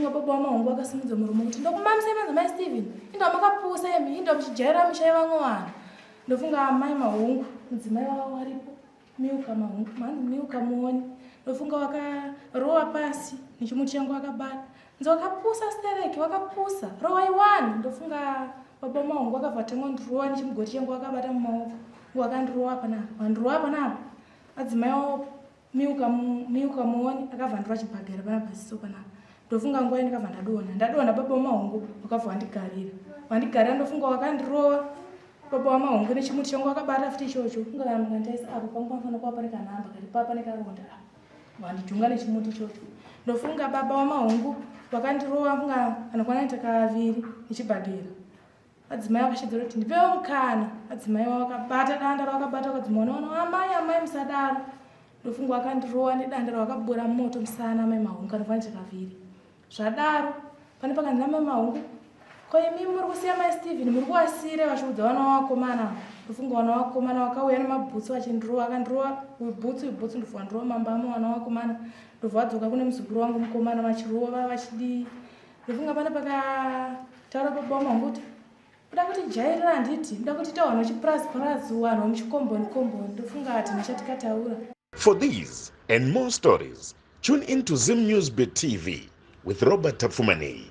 Ndofunga baba wamahungu akasimudza muromo kuti ndokumamisai manzi mai Steven. Indawa makapusa imi, indawa muchijaira misha yevamwe vanhu. Ndofunga amai Mahungu, mudzimai wavo waripo. Milka Mahungu, manzi Milka Muoni. Ndofunga wakarowa pasi nechimuti changu wakabata. Nzi wakapusa stereki, wakapusa. Rowai wani. Ndofunga baba Mahungu wakabva atanga kundirowa nechimugoti changu wakabata mumaoko. Wakandirowa panapa, wandirowa panapa. Adzimai wavo Milka Milka Muoni akabva andirova chibhagera pana paziso panapa. Ndofunga nguva ndakabva ndadonha. Ndadonha baba wamahungu wakabva wandigarira. Wandigarira ndofunga wakandirova baba wamahungu nechimuti changu wakabata futi ichocho. Funga kana mukanditarisa apo pangu panofanira kuva pane kanhamba kari pa pane karonda apa. Wandijunga nechimuti ichocho. Ndofunga baba wamahungu wakandirova funga anokwana kuita kaviri nechibhagera. Adzimai akashedzera kuti ndipewo mukana. Adzimai wakabata danda rawakabata wakadzima wana amai amai musadaro. Ndofunga wakandirowa nedanda rawakabura moto musana amai mahungu kana kwana chakaviri. Zvadaro pane pakanzi amai mahungu ko imi muri kusiya mai Steven muri kuwasire vachiudza vana vakomana. Ndofunga vana vakomana vakauya nemabhutsu vachindirowa akandirowa uyu bhutsu uyu bhutsu ndofunga ndirowa mambama vana vakomana ndobva vadzoka kune muzukuru wangu mukomana vachirova vachidii. Ndofunga pane pakataura baba wamangu kuti kuda kuti jairira handiti kuda kuti ita vanhu vechipurazi purazi vanhu vemuchikomboni komboni ndofunga hatina chatikataura. For these and more stories, tune in to Zim News Bit TV with Robert Tapfumaneyi.